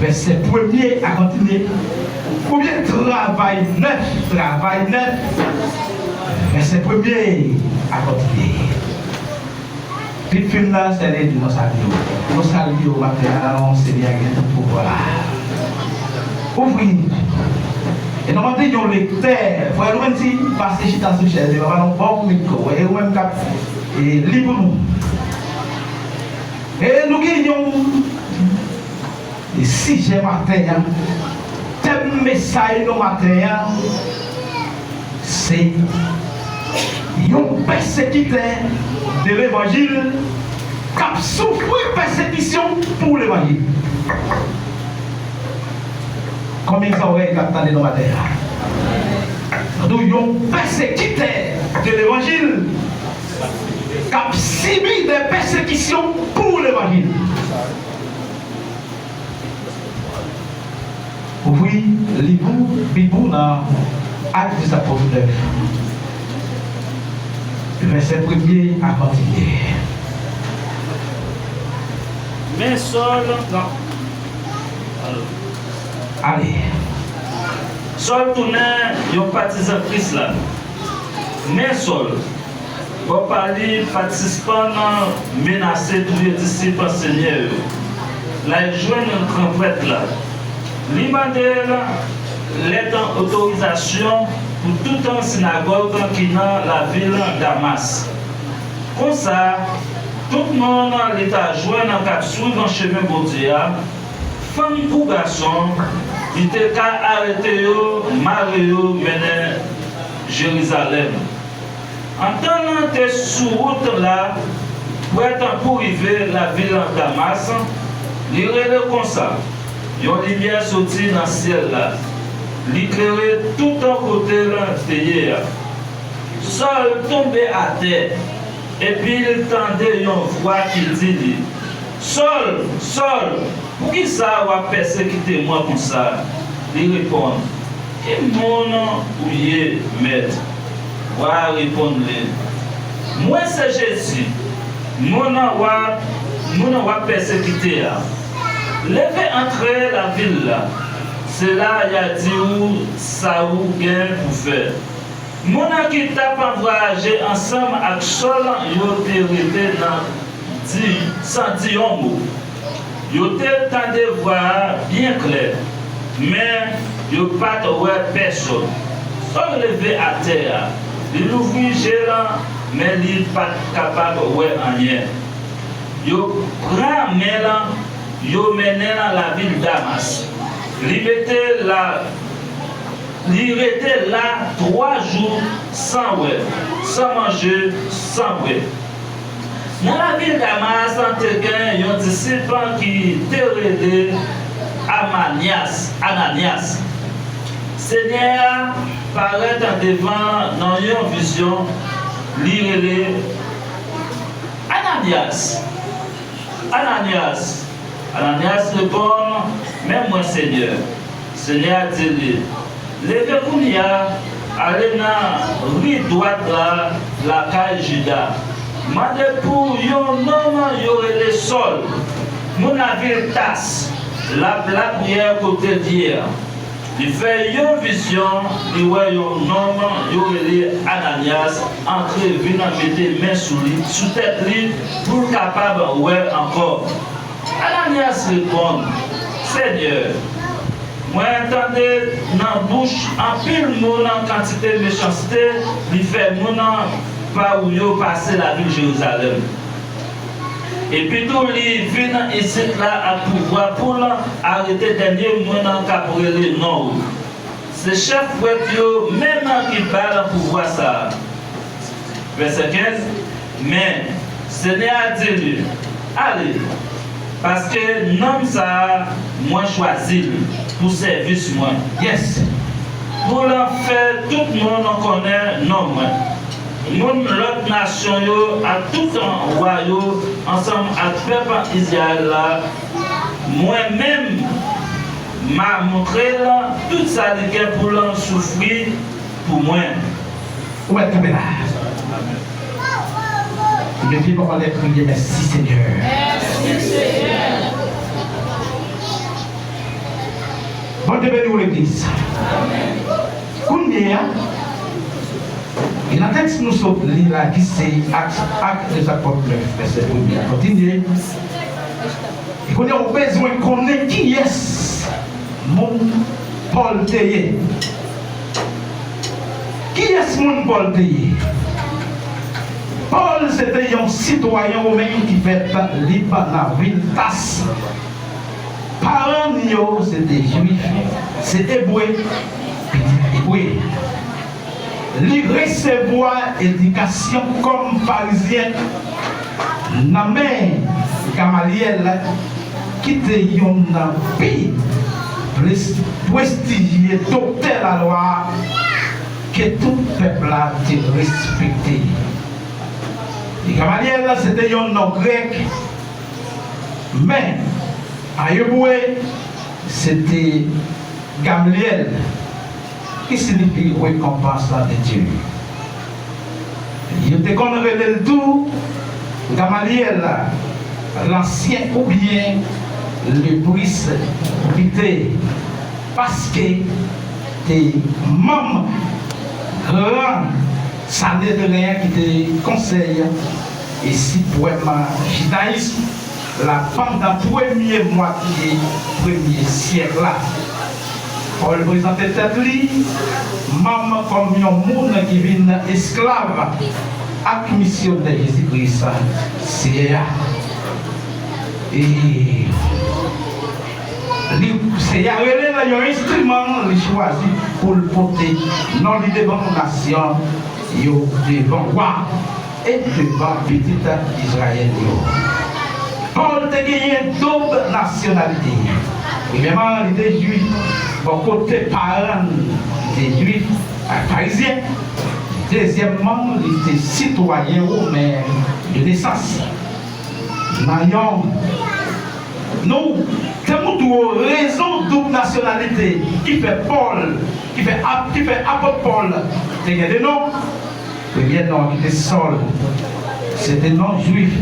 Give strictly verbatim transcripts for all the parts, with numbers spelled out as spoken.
Vèsè premye a kontinye. Oubyen travay nèf, travay nèf. Vèsè premye a kontinye. Pi fim nan, se li di nou salye w. Nou salye w maten an, Senyè a gen tout pouvwa. Ouvri. E nou mande yon lektè, frè Lorenzi, pase chita sou chèz li, papa nou ba w mikwo, e ou menm k ap, e, li pou nou. E nou gen yon sijè maten an, tèm mesaj nou maten an, se yon pèsekitè de levanjil k ap soufri pèsekisyon pou levanjil. Konbyen zòrèy k ap tande nou maten an? Nou di yon pèsekitè de levanjil k ap sibi de pèsekisyon pou levanjil. Ouvri liv ou, Bib ou nan Actes des Apôtres neuf, vèsè premye a kontinye. Men Sòl, non. Ale. Sòl tounen yon patizan Kris la. Men Sòl, bò pa li, pa t sispann menase touye disip Senyè yo. L al jwenn gran prèt la. Li mande l lèt otorizasyon pou tout sinagòg ki nan lavil Damas. Konsa, tout moun li ta jwenn k ap swiv chemen Bondye a, fanm kou gason, li te ka arete yo, mare yo, mennen Jerizalèm. Antan l te sou wout la, prèt pou rive lavil Damas, li rele konsa, yon limyè soti nan syèl la, li klere tout kote l te ye a. Sòl tonbe atè, epi l tande yon vwa ki di li, Sòl, Sòl, poukisa w ap pèsekite mwen konsa? Li reponn, Ki moun ou ye, Mèt? Vwa a reponn li, Mwen se Jezi, moun w ap, moun w ap pèsekite a. Leve antre lavil la, se la y a di w sa ou gen pou fè. Moun ki t ap vwayaje ansanm ak Sòl yo te rete nan di, san di yon mo. Yo te tande vwa a byen klè, men yo pa t wè pèsonn. Sòl leve atè a, li louvri je l, men li pa t kapab wè anyen. Yo pran men l, yo mennen l lavil Damas. Li mete la, li rete la twa jou san wè, san manje, san bwè. Nan lavil Damas, te gen yon disip ki te rele Amanyas, Ananyas. Senyè a parèt devan nan yon vizyon, li rele, Ananyas! Ananyas! Ananyas reponn, Men mwen, Senyè. Senyè a di li, Leve kounye a, ale nan ri dwat la, lakay Jida. Mande pou yon nonm yo rele Sòl, moun lavil Tas, l ap lapriyè kote l ye a. Li fè yon vizyon, li wè yon nonm yo rele Ananyas antre vin mete men sou li, sou tèt li, pou l kapab wè ankò. Ananyas reponn, Senyè, mwen tande nan bouch anpil moun kantite mechanste li fè moun pa ou yo pase lavil Jerizalèm. Epitou li vin isit la ak pouvwa pou l arete dènye moun k ap rele non ou. Se chèf prèt yo menm ki ba l pouvwa sa a. Vèsè kenz, Men Senyè a di li, Ale, paske nonm sa a, mwen chwazi l pou sèvis mwen. Yes. Pou l fè tout moun konnen non mwen. Moun lòt nasyon yo ak tout wa yo ansanm ak pèp Izrayèl la, mwen menm, m a montre l tout sa li gen pou l soufri pou mwen. Ou mèt kanpe la. Leve men w anlè, kriye, Mèsi, Senyè. Mèsi, Senyè. Bondye beni w, legliz. Kounye a, e nan tèks nou sot li la, ki se Ak, Ak dè Apòt nèf, vèsè premye a, kontinye. E kounye a, ou bezwen konnen kiyès moun Pòl te ye. Kiyès moun Pòl te ye? Pòl se te yon sitwayen women ki fèt lib nan vil Tas. Paran yo se te Jwif, se Ebre, pitit Ebre. Li resevwa edikasyon kòm Farizyen nan men Gamalyèl, ki te youn nan pi pres-, prestijye doktè lalwa ke tout pèp la te respekte. E Gamalyèl se te yon non grèk, men an ebre, se te Gamlyèl, ki siyifi rekonpans de Dye. Yo te konn rele l tou Gamalyèl, lansyen oubyen le presbitè, paske te manm gran Sanedren an ki te konsèy e siprèm jidayis la pandan premye mwatye premye syèk la. Pòl prezante tèt li manm kòm yon moun ki vin esklav ak misyonè Jezi Kris, Seyè a. E li, Seyè a rele l yon enstriman li chwazi pou l pote non li devan nasyon yo, devan wa e devan pitit Izrayèl yo. Pòl te genyen doub nasyonalite. Premyèman, li te jwif bò kote paran l, li te jwif ak farizyen. Dezyèmman, li te sitwayen women de nesans. Nan yon, nou te montre w rezon doub nasyonalite ki fè Pòl, ki fè ap-, ki fè apot Pòl te gen de non. Premye non an ki te Sòl, se te non jwif,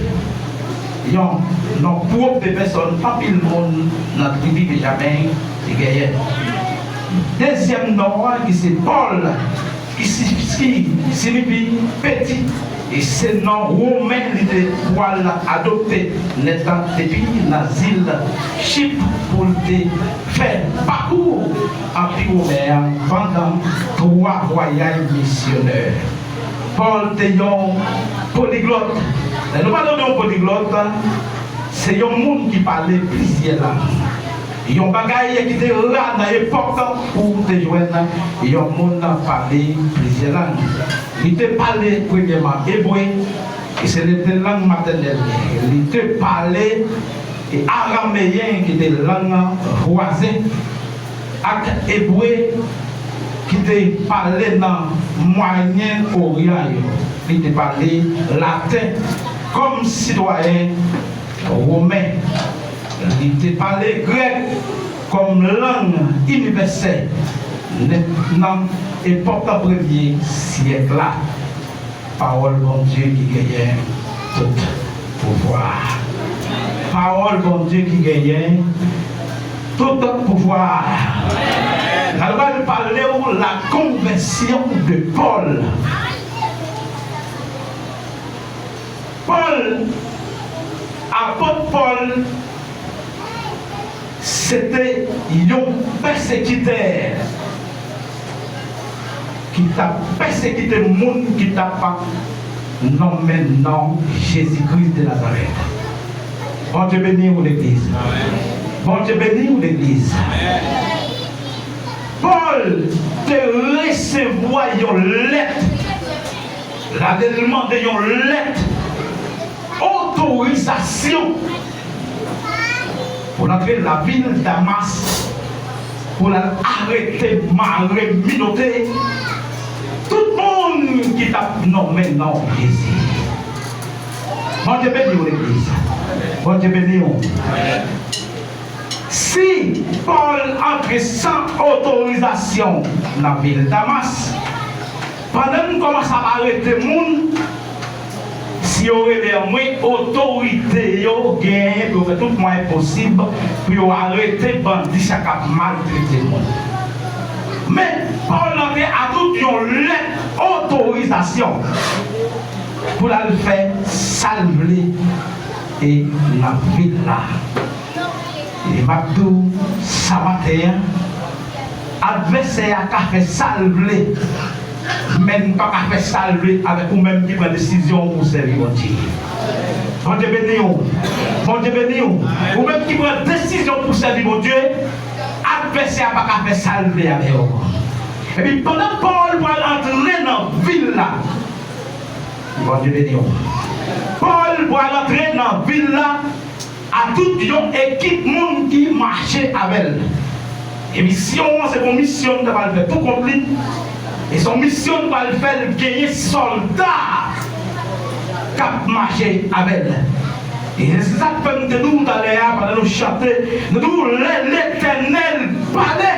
yon non pwòp de pèsòn anpil moun nan tribi Benjamen te genyen. Dezyèm non an ki se Pòl, ki si-, ki siyifi peti, e se non women li te pral adopte nèt depi nan zil Chip pou l te fè pakou anpi women an pandan twa vwayaj misyonè. Pòl te yon poliglòt. Lè nou pale de yon poliglòt, se yon moun ki pale plizyè lang. Yon bagay ki te ra nan epòk pou w te jwenn yon moun pale plizyè lang. Li te pale premyèman ebre, e se li te lang matènèl li. Li te pale e arameyen ki te lang vwazen ak ebre ki te pale nan Mwayen Oryan yo. Li te pale laten kòm sitwayen women. Li te pale grèk kòm lang inivèsèl nan epòk premye syèk la. Pawòl Bondye ki genyen tout pouvwa. Pawòl Bondye ki genyen tout pouvwa. N al pral pale w la konvèsyon de Pòl. Pòl, apot Pòl, se te yon pèsekitè ki t ap pèsekite moun ki t ap nonmen non Jezi Kris de Nazarèt. Bondye beni w, legliz. Bondye beni w, legliz. Pòl te resevwa yon lèt. L ale l mande yon lèt otorizasyon pou l antre lavil Damas, pou l al arete, mare, menote tout moun ki t ap nonmen non Jezi. Bondye beni w, legliz. Bondye beni w. Si Pòl antre san otorizasyon nan vil Damas, pandan n kòmanse ap arete moun, si Yo rele anmwe otorite yo genyen pou yo fè tout mwayen posib pou yo arete bandi sa k ap maltrete moun. Men, Pòl lantre a tout yon lèt otorizasyon pou l al fè sa l vle e nan vil la. E m ap di w sa maten an, advèsè a ka fè sa l vle, men l pa ka fè sa l vle avèk ou menm ki pran desizyon pou w sèvi Bondye. Bondye beni w. Bondye beni w. Ou menm ki pran desizyon pou w sèvi Bondye, advèsè a pa ka fè sa l vle avè w. Epi pandan Pòl pral antre nan vil la, Bondye beni w. Pòl pral antre nan vil la a tout yon ekip moun ki mache avè l. E misyon an, se yon misyon l ta pral fè pou kont li. E se yon misyon l pral fè l genyen sòlda k ap mache avè l. E se sa k fè m te di w talè a, pandan nou chante, nou di w lè Letènèl pale,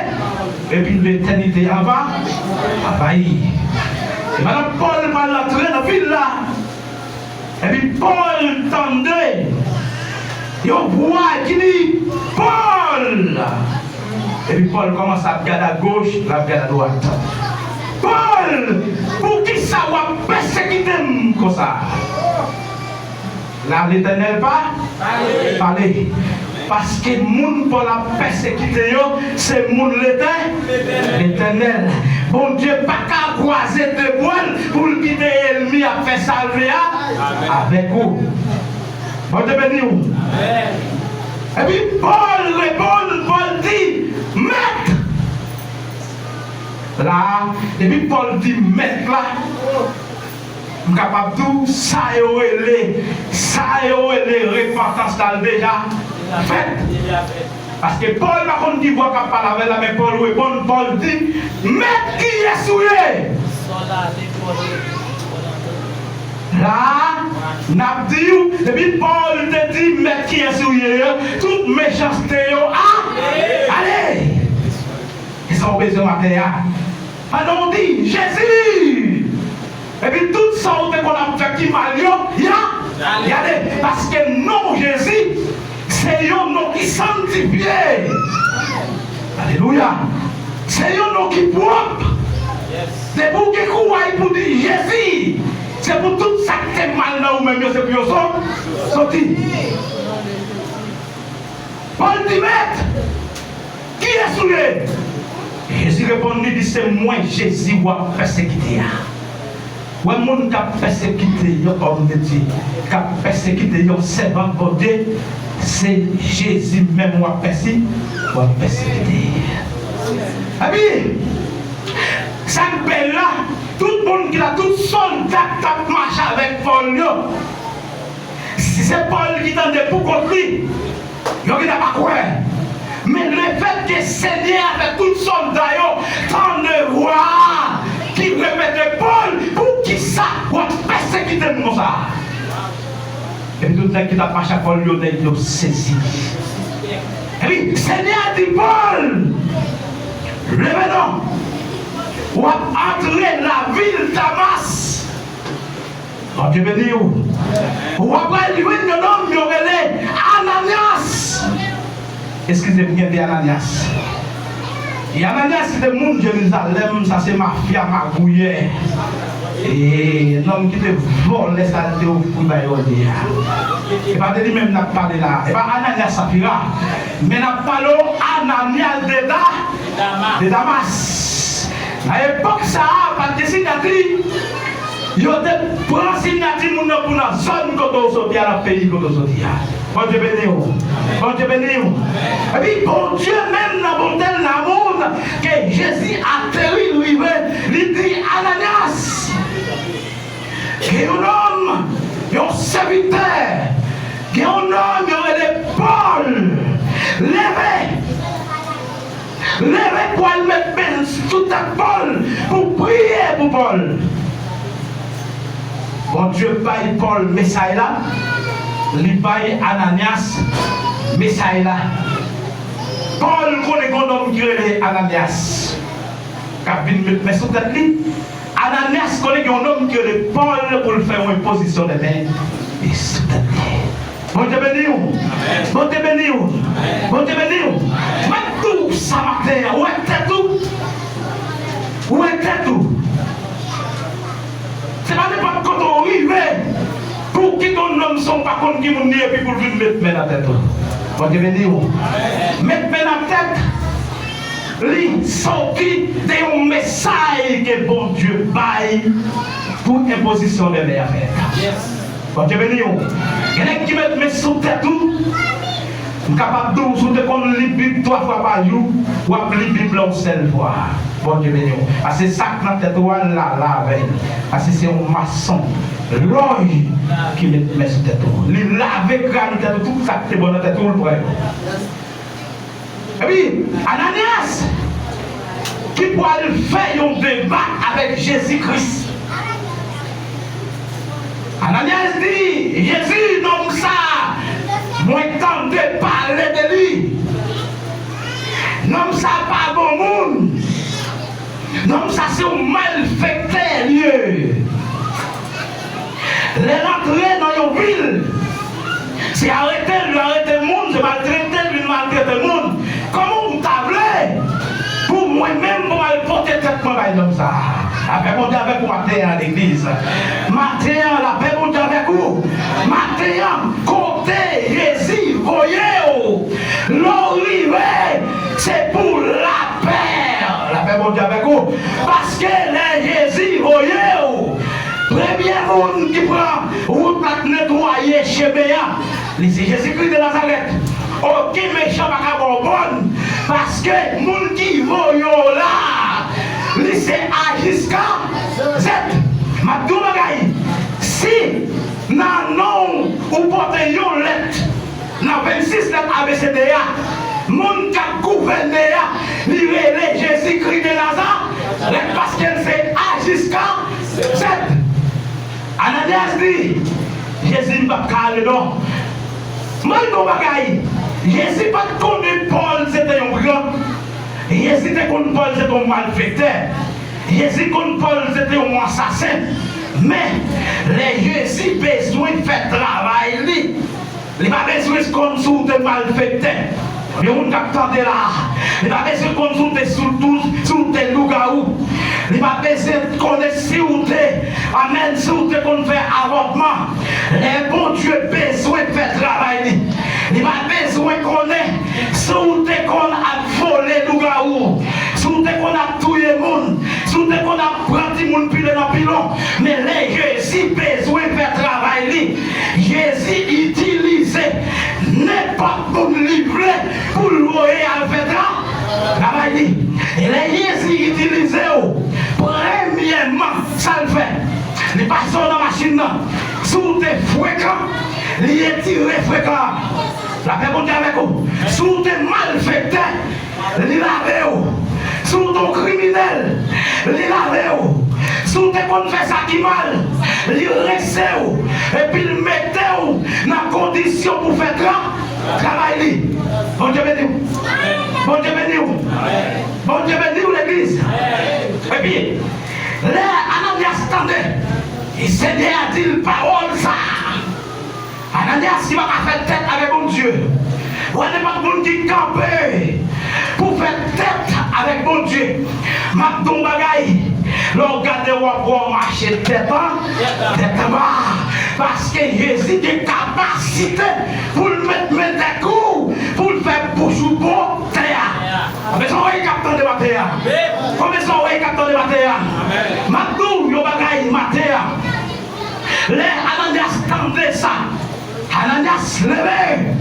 epi letènite a va anvayi. E pandan Pòl pral antre nan vil la, epi Pòl tande yon vwa ki di, "Pòl!" Epi Pòl kòmanse ap gade agoch, l ap gade adwat. "Pòl, poukisa w ap pèsekite m konsa?" La, Letènèl pa pale. Paske moun Pòl ap pèsekite yo, se moun Letè-, Letènèl. Bondye pa ka kwaze de bra l pou l kite ènmi ap fè sa l vle a avèk ou. Bondye beni w. Epi Pòl reponn, Pòl di, "Mèt!" La, depi Pòl di mèt la, m kapab di w, sa yo rele, sa yo rele repantans la, l deja fèt. Paske Pòl pa konn ki vwa k ap pale avè l la, men Pòl reponn, Pòl di, "Mèt, kiyès ou ye?" La, n ap di w, depi Pòl te di, "Mèt, kiyès ou ye?" Tout mechanste yo a, ale. E sa w bezwen maten an? Pandan w di, "Jezi!" Epi tout sa w te konn ap fè ki mal yo, y a, y ale. Paske non Jezi, se yon non ki sanntifye. Alelouya. Se yon non ki pwòp. Depi w gen kouray pou di Jezi, se pou tout sa k te mal nan ou menm yo, se pou yo so-, soti. Pòl di, "Mèt, kiyès ou ye?" Jezi reponn li, di, "Se mwen Jezi w ap pèsekite a." Wè, moun k ap pèsekite yon òm de Dye, k ap pèsekite yon sèvant Bondye, se Jezi menm w ap pèsi-, w ap pèsekite. Epi, sa k bèl la, tout moun ki la, tout sòlda k t ap mache avèk Pòl yo, si se Pòl ki tande pou kont li, yo gentan pa kwè. Men lefètke Senyè a fè tout sòlda yo tande vwa a ki repete, "Pòl, poukisa w ap pèsekite m konsa?" Epi tout nèg ki t ap mache ak Pòl yo, nèg yo sezi. Epi Senyè a di, "Pòl, leve non, w ap antre lavil Damas." Bondye beni w. Ou ap pral jwenn yon nonm yo rele Ananyas. Eskize m, gen de Ananyas. E Ananyas se te moun Jerizalèm, sa se mafya magouyè. E nonm ki te vòlè sa l te ofri bay Rode a. E pa de li menm n ap pale la. E pa Ananyas Safira. Men n ap pale w Ananyas de Da-, de Damas. Nan epòk sa a, pa t gen siyati. Yo te pran siyati moun nan pou nan zòn kote w soti a, nan peyi kote w soti a. Bondye beni w. Bondye beni w. Epi Bondye menm nan bonte l, nan moun ke Jezi ateri, l rive, li di, "Ananyas, gen yon nonm, yon sèvitè, gen yon nonm yo rele Pòl. Leve." Leve pou al met men sou tèt Pòl pou priye pou Pòl. Bondye bay Pòl mesay la, li bay Ananyas mesay la. Pòl konnen gen yon nonm ki rele Ananyas k ap vin met men sou tèt li. Ananyas konnen gen yon nonm ki rele Pòl pou l fè yon enpozisyon de men sou tèt li. Bondye beni w. Bondye beni w. Bondye beni w. M ap di w sa maten an. Ou wè tèt ou? Ou wè tèt ou? Se pa nenpòt kote w rive pou w kite yon nonm san w pa konn ki moun li ye epi pou l vin met men nan tèt ou. Bondye beni w. Met men nan tèt li soti de yon mesaj ke Bondye bay pou enpozisyon de men an fèt. Bondye beni w. Gen nèg ki met men sou tèt ou. M kapab di w, si w te konn li Bib twa fwa pa jou, w ap li Bib la yon sèl fwa. Bondye beni w. Paske sa k nan tèt ou a, l lave avè l. Paske se yon mason lòy ki met men sou tèt ou. Li lave kran tèt ou, tout sa k te bon nan tèt ou, l pran yo. Epi, Ananyas, ki pral fè yon deba avèk Jezi Kris. Ananyas di, Jezi, nonm sa, mwen tande pale de li. Nonm sa pa bon moun. Nonm sa se yon malfektè li ye. Lè l antre nan yon vil, se arete l, li arete moun, se maltrete l, li maltrete moun. Kòman w ta vle pou mwen menm pou m al pote tèt mwen bay nonm sa a? Lapè Bondye avèk ou maten an, legliz. Maten an, lapè Bondye avèk ou. Maten an, kote Jezi voye w, lè w rive, se pou lapè. Lapè Bondye avèk ou. Paske lè Jezi voye w, premye moun ki pran wout la k netwaye chemen an, li se Jezikri de Nazarèt. Okenn mechan pa ka ba w bòn, paske moun ki voye w la, li se A jiska Z. M ap di w yon bagay, si nan non w ou pote yon lèt nan vennsis lèt A B C D a, moun k ap gouvène a, li rele Jezikri de Nazarèt, paske l se A jiska Z. Ananyas di, Jezi, m p ap ka ale non. Mwen di w yon bagay, Jezi pa t konnen Pòl se te yon brigan. Jezi te konn Pòl se te yon malfektè. Jezi konn Pòl se te yon ansasen. Men, lè Jezi bezwen fè travay li, li pa bezwen konn si w te malfektè. Yon moun k ap tande la, li pa bezwen konn si w te sou douz, si w te lougawou. Li pa bezwen konnen si w te, amèn, si w te konn fè avòtman. Lè Bondye bezwen fè travay li, li pa bezwen konnen si w te konn ap vole lougawou, si w te konn ap touye moun, si w te konn ap pran timoun pile nan pilon. Men lè Jezi bezwen fè travay li, Jezi itilize nenpòt moun li vle pou l voye al fè tra-, travay li. E lè Jezi itilize w, premyèman, sa l fè? Li pase w nan machin nan. Si w te frekan, li etire frekan an. Lapè Bondye avèk ou. Si w te malfektè, li lave w. Si w te yon kriminèl, li lave w. Si w te konn fè sa ki mal, li rense w. Epi l mete w nan kondisyon pou fè tra-, travay li. Bondye beni w. Bondye beni w. Bondye beni w, legliz. Epi, lè Ananyas tande Senyè a di l pawòl sa a, Ananyas ki pa ka fè tèt avèk Bondye. Ou wè nenpòt moun ki kanpe pou fè tèt avèk Bondye. M ap di w yon bagay. Lè w gade w ap wè w mache tèt an, tèt anba. Paske Jezi gen kapasite pou l met men dèkou, pou l fè bouch ou bon tè a. Konbyen zòrèy k ap tande maten an? Konbyen zòrèy k ap tande maten an? M ap di w yon bagay maten an. Lè Ananyas tande sa, Ananyas leve,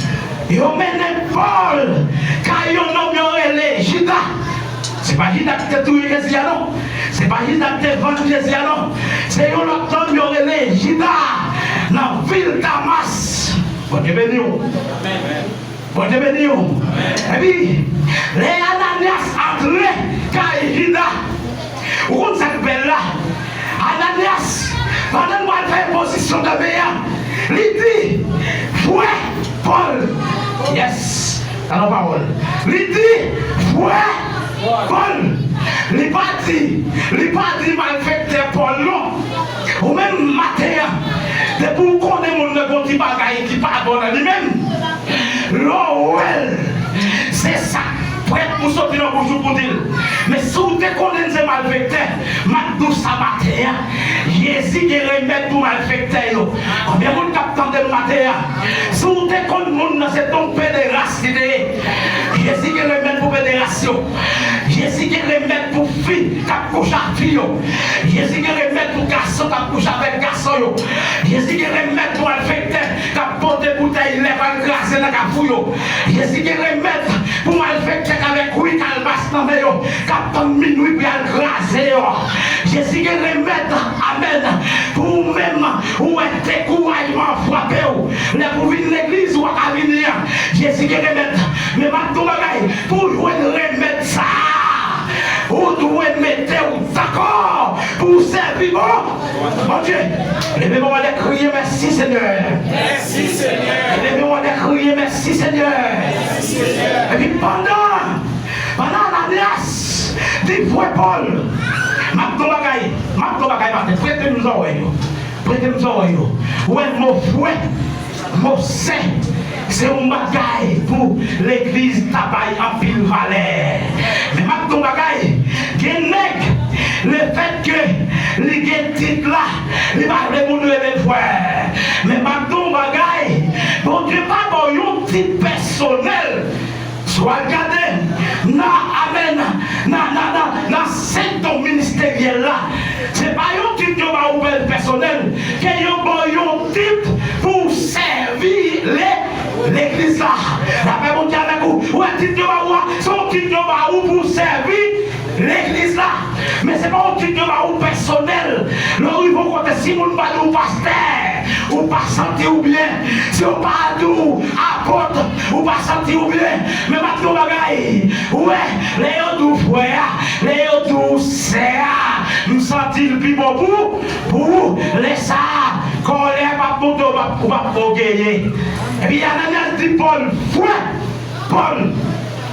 yo mennen Pòl kay yon nonm yo rele Jida. Se pa Jida ki te touye Jezi a non. Se pa Jida ki te vann Jezi a non. Se yon lòt nonm yo rele Jida nan vil Damas. Bondye beni w. Bondye beni w. Epi, lè Ananyas antre kay Jida, ou konn sa k bèl la? Ananyas, pandan l pral fè enpozisyon de men an, li di, frè Pòl. Yes. Talon pawòl. Li di, frè Pòl. Li pa di, li pa di malfektè Pòl non. Ou menm maten an, Depi w konnen moun nan gen yon ti bagay ki pa bon nan li menm, lè w wè l, se sa k prèt pou soti nan bouch ou pou di l. Men si w te konnen l se malfektè, m ap di w sa maten an, Jezi gen remèd pou malfektè yo. Konbyen moun k ap tande m maten an? Si w te konn moun nan se t yon pederas li te ye, Jezi gen remèd pou pederas yo. Jezi gen remèd pou fi k ap kouche ak fi yo. Jezi gen remèd pou gason k ap kouche avèk gason yo. Jezi gen remèd pou malfektè k ap pote boutèy lè pral kraze nan kafou yo. Jezi gen remèd pou malfektè k avèk wi kalbas nan men yo, k ap tann minwi pou y al kraze yo. Jezi gen remèd, amèn, pou ou menm ou wè dekourajman frape w. Lè pou w vin legliz ou pa ka vini an, Jezi gen remèd. Men m ap di w bagay, pou w jwenn remèd sa a, ou dwe mete w dakò pou w sèvi bon Bondye. Leve men w anlè, kriye, mèsi Senyè. Mèsi Senyè. Leve men w anlè, kriye, mèsi Senyè. Mèsi Senyè. Epi pandan, pandan Ananyas di fwe Pòl, m ap di w bagay, m ap di w bagay maten, prete m zòrèy yo. Prete m zòrèy yo. Ou wè mo fwe, mo sen, se yon bagay pou legliz ta bay anpil valè. Men m ap di w bagay, gen nèg, lefètke li gen tit la, li pa vle moun rele l frè. Men m ap di w bagay, Bondye pa ba w yon tit pèsonèl. Si w al gade nan, amèn, nan, nan, nan, nan senk don ministeryèl la, se pa yon tit yo ba ou pèsonèl, ke yo ba w yon tit pou w sèvi le, legliz la. Lapè Bondye avèk ou. Ou wè tit yo ba ou a, se yon tit yo ba ou pou w sèvi legliz la. Men se pa yon tit yo ba ou pèsonèl. Lè w rive yon kote, si moun pa di w pastè, ou pa santi w byen. Si yo pa di w apot, ou pa santi w byen. Men m ap di w bagay. Ou wè, lè yo di w frè a, lè yo di w sè a, m santi l pi bon pou, pou ou. Lè sa a, kòlè p ap monte, ou p ap, ou p ap ògeye. Epi Ananyas di Pòl, frè, Pòl,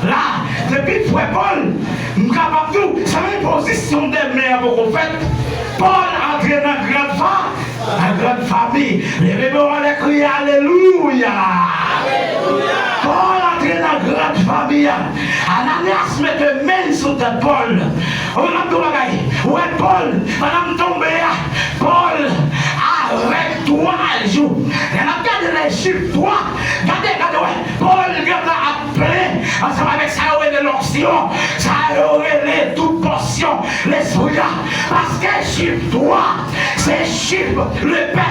la, depi frè Pòl, m kapab di w, sa menm pozisyon dèmen an poko fèt. Pòl antre nan gran fa, nan gran fami. Leve men w anlè, kriye alelouya. Pòl antre nan gran fami an. Ananyas mete men l sou tèt Pòl. Ou menm ap di w bagay. Ou wè Pòl, pandan m tonbe a, Pòl avèk twa jou. Lè n ap gade Lèjif twa, gade, gade, wè, Pòl gentan ap plen ansanm avèk sa yo rele lonksyon, sa yo rele tout pòsyon Lespri a. Paske chif twa, se chif lepè,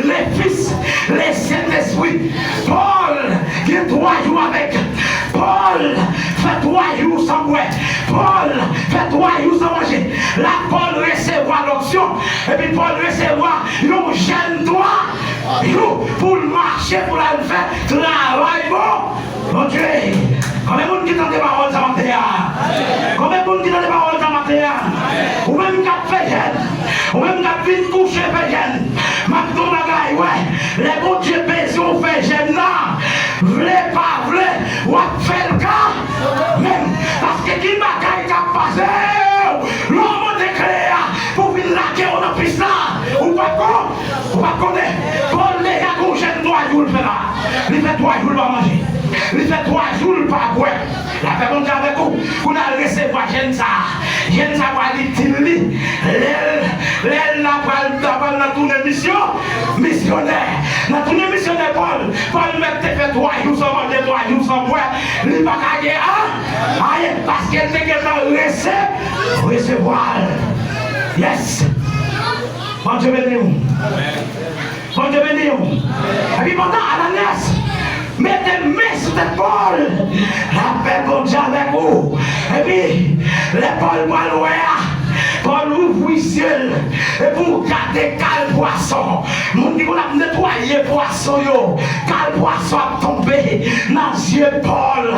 lefis, lesentespri. Pòl gen twa jou avèk. Pòl fè twa jou san bwè. Pòl fè twa jou san manje. La Pòl resevwa lonksyon. Epi Pòl resevwa yon jèn twa jou pou l mache, pou l al fè travay bon. Bondye, konbyen moun ki tande pawòl sa maten an? Konbyen moun ki tande pawòl sa maten an? Ou menm k ap fè jèn, ou menm k ap vin kouche fè jèn, m ap di w bagay, wè, lè Bondye bezwen w fè jèn nan, vle pa vle, w ap fè l kanmenm. Paske ki bagay k ap pase w, lè w mande kle a pou vin lage w nan pis la, ou pa konn. Ou pa konnen, Pòl deja gon jèn twa jou l fè la. Li fè twa jou l pa manje. Li fè twa jou l pa bwè. Lapè Bondye avèk ou. Kounye a l resevwa jèn sa a. Jèn sa a pral itil li. Lè l, lè l la pral, la pral nan tounen misyon, misyonè. Nan tounen misyonè Pòl, Pòl mèt te fè twa jou san manje, twa jou san bwè. Li pa ka gen an, ayen, paske l te gentan rese, resevwa l. Yes. Bondye beni w. Bondye beni w. Epi pandan Ananyas mete men sou tèt Pòl, lapè Bondye avèk ou. Epi lè Pòl pral wè a, Pòl ouvri zye l. Epi w gade kal pwason. Moun ki konn ap netwaye pwason yo, kal pwason ap tonbe nan zye Pòl.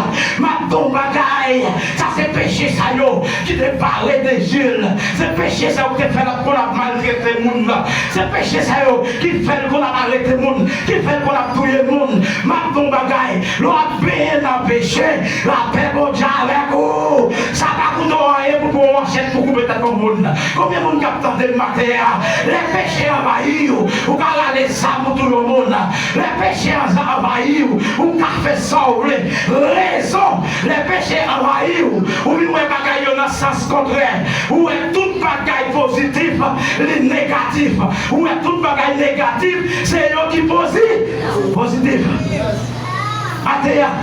M ap di w bagay, sa se peche sa yo ki te bare de zye l. Se peche sa yo ki te fè l ap konn ap maltrete moun nan. Se peche sa yo ki fè l konn ap arete moun, ki fè l konn ap touye moun. M ap di w bagay, lè w ap benyen nan peche, lapè Bondye avèk ou. Sa pa koute w anyen pou pran yon manchèt pou koupe tèt yon moun. Konbyen moun k ap tande m maten an? Lè peche anvayi w, ou ka rale zam ou touye yon moun. Lè peche an- anvayi w, ou ka fè sa w vle. Rezon, lè peche anvayi w, ou vin wè bagay yo nan sans kontrè. Ou wè tout bagay pozitif, li negatif. Ou wè tout bagay negatif, se yo ki pozi- pozitif. Maten an,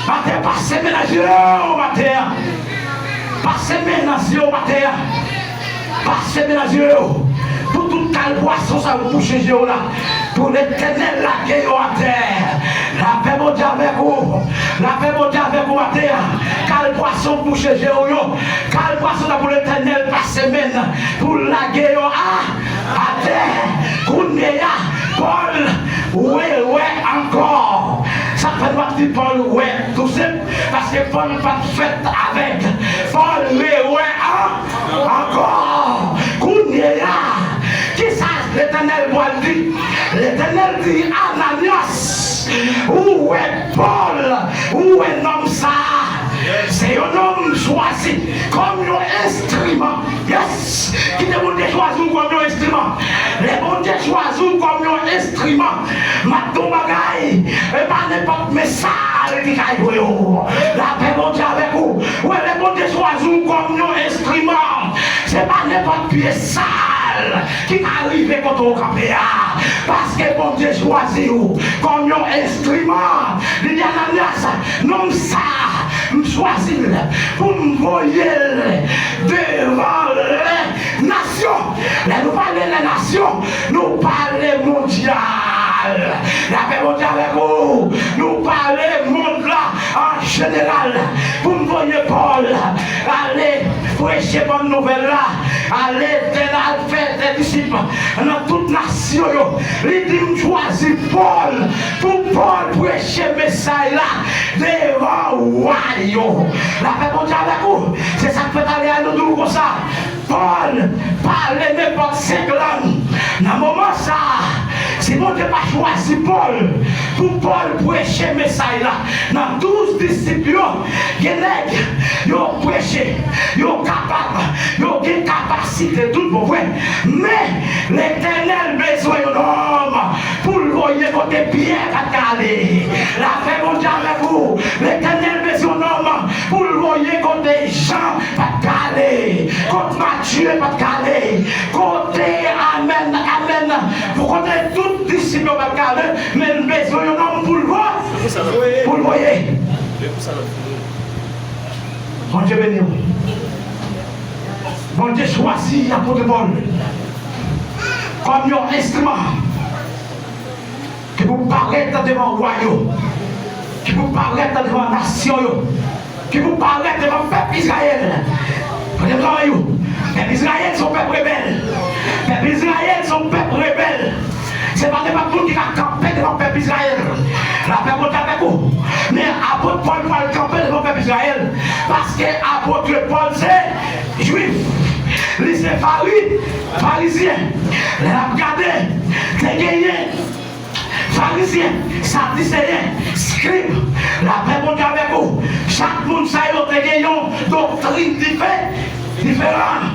maten an, pase men nan je w maten an. Pase men nan je w maten an. Pase men nan je w. Pou tout kal pwason sa yo bouche je w la. Pou Letènèl lage yo atè. Lapè Bondye avèk ou. Lapè Bondye avèk ou maten an. Kal pwason bouche je w yo. Kal pwason la pou Letènèl pase men pou lage yo a atè. Kounye a, Pòl wè, wè ankò. Sa k fè nou ap di Pòl wè? Tou senp, paske Pòl pa t fèt avèg. Pòl rewè an- ankò. Kounye a, kisa Letènèl pral di? Letènèl di, Ananyas, ou wè Pòl, ou wè nonm sa a, se yon nonm m chwazi kòm yon enstriman. Yes! Kite Bondye chwazi w kòm yon enstriman. Lè Bondye chwazi w kòm yon enstriman, m ap di w bagay, e pa nenpòt mesaj ki ka jwe w. Lapè Bondye avèk ou. Wè, lè Bondye chwazi w kòm yon enstriman, se pa nenpòt pye sal ki ka rive kote w kanpe a. Paske Bondye chwazi w kòm yon enstriman. Li di Ananyas, nonm sa a, m chwazi l pou m voye l devan lè nasyon. Lè nou pale lè nasyon, nou pale mondyal. Lapè Bondye avèk ou. Nou pale mond la an jeneral. Pou m voye Pòl ale preche bòn nouvèl la, ale fè, al fè de disip nan tout nasyon yo. Li di, m chwazi Pòl pou Pòl preche mesaj la devan wa yo. Lapè Bondye avèk ou. Se sa k fè talè a nou di w konsa. Pòl pale nenpòt senk lang. Nan moman sa a, si Bondye pa chwazi Pòl pou Pòl preche mesaj la, nan douz disip yo, gen nèg yo preche, yo kapab, yo gen kapasite, tout bon vre. Men, Letènèl bezwen yon nonm pou l voye kote Pyè pa t ka ale. Lapè Bondye avèk ou. Letènèl bezwen yon nonm pou l voye kote Jan pa t ka ale, kote Matye pa t ka ale, kote, amèn, amèn, pou kote tout disip yo pa t ka ale, men l bezwen yon nonm pou l vo-, pou l voye. Bondye beni w. Bondye chwazi apot Pòl kòm yon enstriman ki pou parèt devan wa yo, ki pou parèt devan nasyon yo, ki pou parèt devan pèp Izrayèl. Kote travay ou? Pèp Izrayèl se yon pèp rebèl. Pèp Izrayèl se yon pèp rebèl. Se pa nenpòt moun ki ka kanpe devan pèp Izrayèl. Lapè Bondye avèk ou. Men apot Pòl pral kanpe devan pèp Izrayèl. Paske apot Pòl se jwif. Li se fari-, farizyen. Lè n ap gade, te genyen Farizyen, Sadiseyen, eskrib, lapè Bondye avèk ou. Chak moun sa yo te gen yon doktrin dife-, diferan.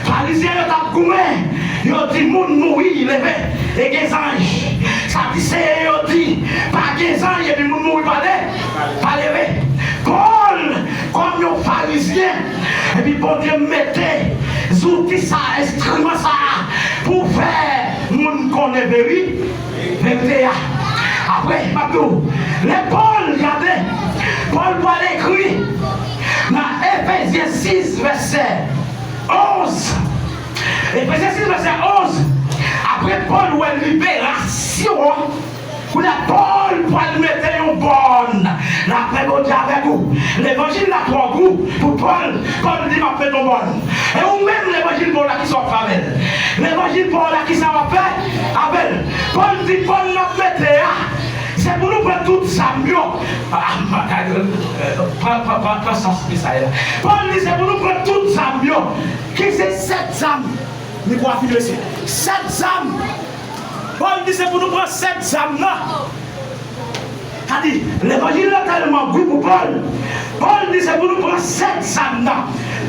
Farizyen yo t ap goumen, yo di moun mouri leve, e gen zanj. Sadiseyen yo di pa gen zanj, epi moun mouri pa le-, pa leve. Pòl, kòm yon Farizyen, epi Bondye mete zouti sa, enstriman sa a, pou fè moun konnen veri-, verite a. Apre, m ap di w, lè Pòl gade, Pòl pral ekri nan Efezyen sis, vèsè onz. Efezyen sis, vèsè onz. Apre Pòl wè liberasyon an, kounye a Pòl pral mete yon bòn. Lapè Bondye avèk ou. Levanjil la twò gou pou Pòl. Pòl di, m ap mete yon bòn. E ou menm, levanjil pa w la, kisa w ap fè avè l? Levanjil pa w la, kisa w ap fè avè l? Pòl di, bòn n ap mete a, se pou nou pran tout zam yo. Ah, pran, pran, pran, pran sans mesaj la. Pòl di, se pou nou pran tout zam yo. Ki se sèt zam? Mikwo a fini, mesye. Sèt zam. Pòl di, se pou nou pran sèt zam nan. Sa di, levanjil la tèlman gou pou Pòl. Pòl Li di se pou nou pran sèt zam nan.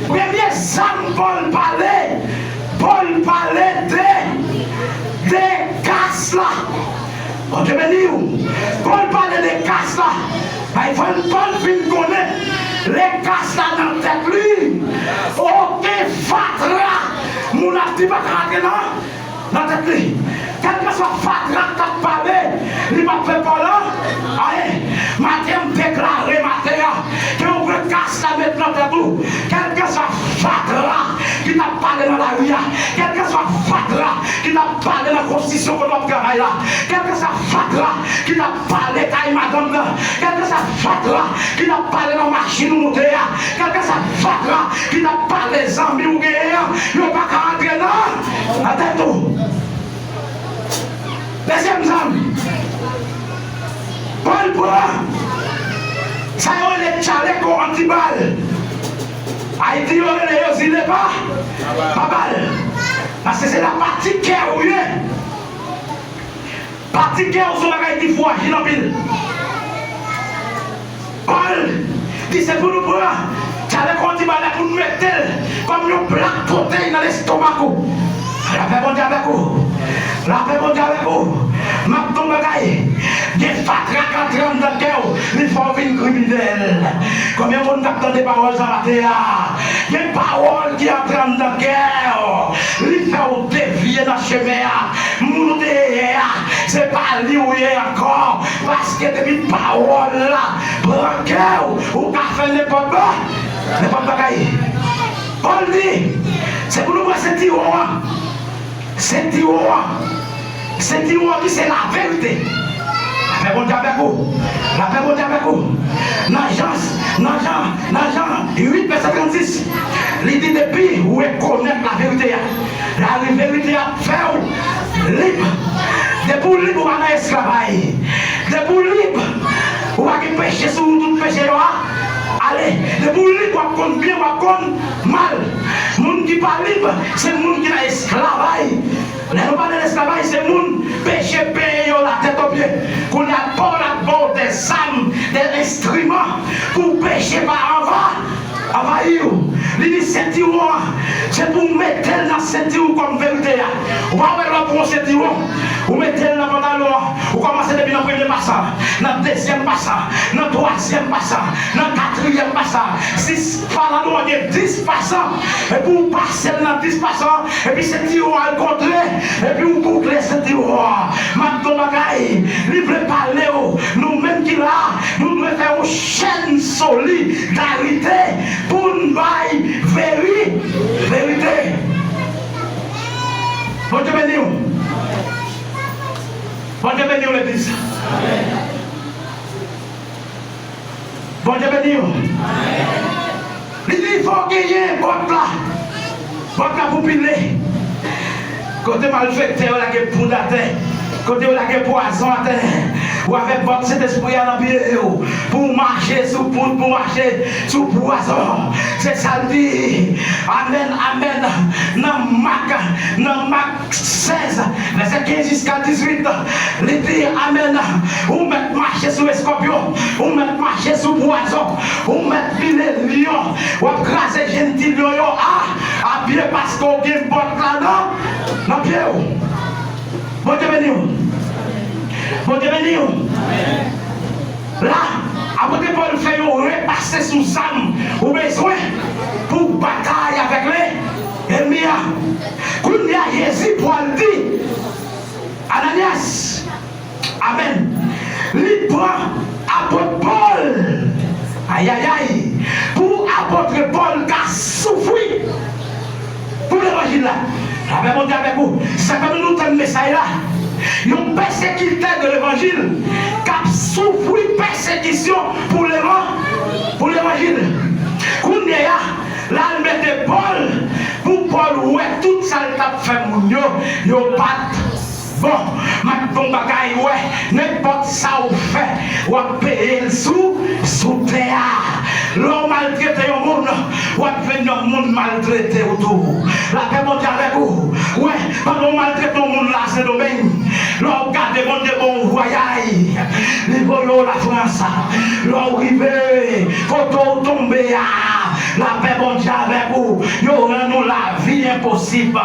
Premye zam Pòl pale, Pòl pale de, de kas la. Bondye beni w. Pòl pale de kas la. Bay fò Pòl fin konnen le kas la nan tèt li. Oke fatra moun ap di pa ka rantre nan nan tèt li. Kèlkeswa fatra k ap pale, li p ap fè Pòl anyen. Maten an, m deklare maten an ke w pran kas la met nan tèt ou. Kèlkeswa fatra ki t ap pale nan lari a, kèlkeswa fatra ki t ap pale nan konstriksyon kote w ap travay la, kèlkeswa fatra ki t ap pale kay madanm nan, kèlkeswa fatra ki t ap pale nan machin ou moute a, kèlkeswa fatra ki t ap pale zanmi ou genyen an, yo pa ka antre nan, nan tèt ou. Dezyèm zam, Pòl pran sa yo rele tchaleko antibal. Ayiti yo rele yo zile pa, pa bal. Paske se la pati kè ou ye. Pati kè w se yon bagay ki frajil anpil. Pòl di se pou nou pran tchaleko antibal la pou n mete l kòm yon plak pwotèy nan lestomak ou. Lapè Bondye avèk ou. Lapè Bondye avèk ou. M ap di w yon bagay. Gen fatra k antre anndan kè w, li fè w vin kriminèl. Konbyen moun k ap tande pawòl sa maten an? Gen pawòl ki antre anndan kè w, li fè w devye nan chemen an. Moun ou te ye yè a, se pa li ou ye ankò. Paske depi pawòl la pran kè w, ou ka fè nenpòt ba-, nenpòt bagay. Pòl di, se pou nou pran sentiwon an. Sentiwon an. Sentiwon an ki se laverite. Lapè Bondye avèk ou. Lapè Bondye avèk ou. Nan Jan, nan Jan, nan Jan uit, vèsè trannsis, li di depi ou rekonèt laverite a, laverite a ap fè w lib. Depi w lib, ou pa nan esklavaj. Depi w lib, ou pa gen peche sou ou, tout peche yo a ale. Depi w lib, w ap konn byen, w ap konn mal. Moun ki pa lib, se moun ki nan esklavaj. Lè nou pale de esklavaj, se moun peche peye yo latèt o pye. Kounye a, Pòl ap ba w de zam, de enstriman pou peche pa anva, anvayi w. Li di sentiwon an, se pou w mete l nan senti w kòm verite a. Ou pa wè lè w pran yon sentiwon, ou mete l nan pantalon an, ou kòmanse depi nan premye pasan, nan dezyèm pasan, nan twazyèm pasan, nan katriyèm pasan, jis pantalon an gen dis pasan, epi w pase l nan dis pasan, epi sentiwon al kontre, epi w boukle sentiwon an. M ap di w bagay, li vle pale w, nou menm ki la, nou dwe fè yon chèn solidarite pou n bay veri-, verite. Bondye beni w. Bondye beni w, legliz. Bondye beni w. Li di fò w genyen bòt la. Bòt la pou pile. Kote malfektè yo lage poud atè, kote yo lage pwazon atè, ou avèk bòt Sentespri a nan pye w, pou w mache sou poud, pou w mache sou pwazon. Se sa l di. Amèn, amèn. Nan Mak, nan Mak sèz, vèsè kenz jiska dizuit, li di, amèn, ou mèt mache sou eskòpyon, ou mèt mache sou pwazon, ou mèt pile lyon, w ap kraze jennti lyon yo a, a pye paske w gen bòt la nan, nan pye w. Bondye beni w. Bondye beni w. La, apot Pòl fè yon repase sou zam ou bezwen pou w batay avèk le, lènmi an. Kounye a, Jezi pral di Ananyas, amèn, li pran apot Pòl, ayayay, pou apot Pòl ka soufri pou levanjil la. Lapè Bondye avèk ou. Sa fè nou, nou tann mesaj la. Yon pèsekitè de levanjil k ap soufri pèsekisyon pou levan-, pou levanjil. Kounye a, l al mete Pòl, pou Pòl wè tout sa l t ap fè moun yo, yo pa t bon. M ap di w yon bagay, wè, nenpòt sa w fè, w ap peye l sou, sou tè a. Lè w maltrete yon moun, W ap jwenn yon moun maltrete w tou. Lapè Bondye avèk ou. Wè, pandan w maltrete yon moun la, Sendomeng, lè w gade Bondye ban w vwayay, li voye w Lafrans. Lè w rive kote w tonbe a, lapè Bondye avèk ou. Yo rann ou lavi enposib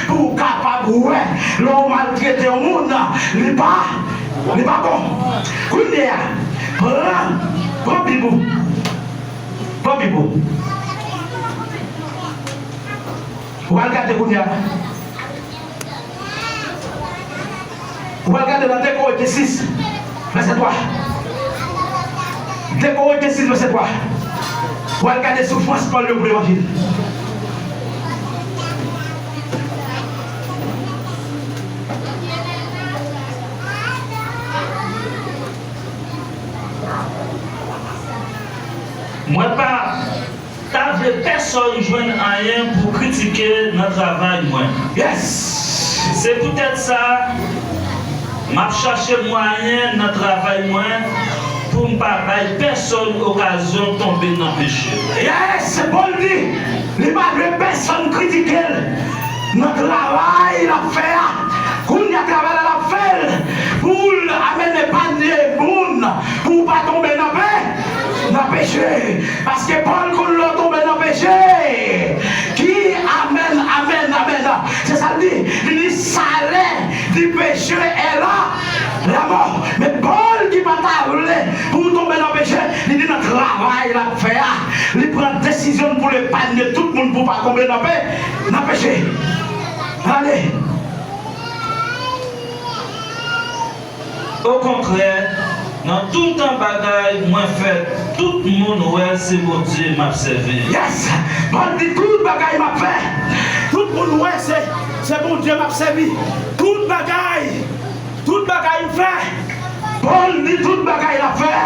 pou w kapab wè. Lè w maltrete yon moun, li pa, li pa bon. Kounye a, pran, pran Bib ou. Pran Bib ou. Ou al gade kounye a. Ou al gade nan de Korentyen sis, vèsè twa. De Korentyen sis, vèsè twa. Ou al gade soufrans Pòl yo pou levanjil. Mwen pa ta vle pèsonn jwenn anyen pou kritike nan travay mwen. Yes! Se poutèt sa, m ap chache mwayen nan travay mwen pou m pa bay pèsonn okazyon tonbe nan peche. Yes! Pòl di, li pa vle pèsonn kritike l nan travay l ap fè a. Kounye a, travay la l ap fè l pou l amenn epanye moun pou w pa tonbe nan pe-, nan peche. Paske Pòl konn lè w tonbe nan peche. Ki amèn, amèn, amèn. Se sa l di. Li di, salè di peche è la, lamò. Men Pòl ki pa ta vle pou w tonbe nan peche, li di nan travay l ap fè a, li pran desizyon pou l epanye tout moun pou w pa tonbe nan pe-, nan peche. Ale. Okontrè, nan tout bagay mwen fè, tout moun wè se Bondye m ap sèvi. Yes! Pòl di tout bagay m ap fè, tout moun wè se, se Bondye m ap sèvi. Tout bagay, tout bagay m fè. Pòl di tout bagay l ap fè,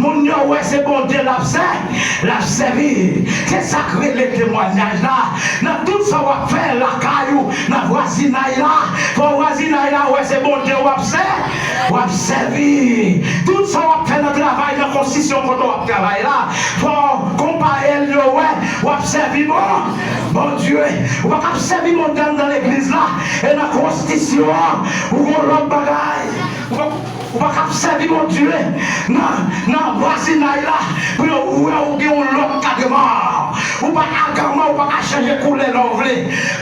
moun yo wè se Bondye l ap sè-, l ap sèvi. Se sa k rele temwayaj la. Nan tout sa w ap fè lakay ou, nan vwazinay la, fò vwazinay la wè se Bondye w ap sè-, w ap sèvi. Tout sa w ap fè nan travay, nan konstriksyon kote w ap travay la, fò konpayèl yo wè w ap sèvi Bon-, Bondye. Ou pa ka ap sèvi Bondye anndan legliz la, e nan konstriksyon an, ou gon lòt bagay. Ou pa, ou pa ka ap sèvi Bondye nan, nan vwazinay la, pou yo wè ou gen yon lòt kadreman. Ou pa aganman, ou pa ka chanje koulè lè w vle.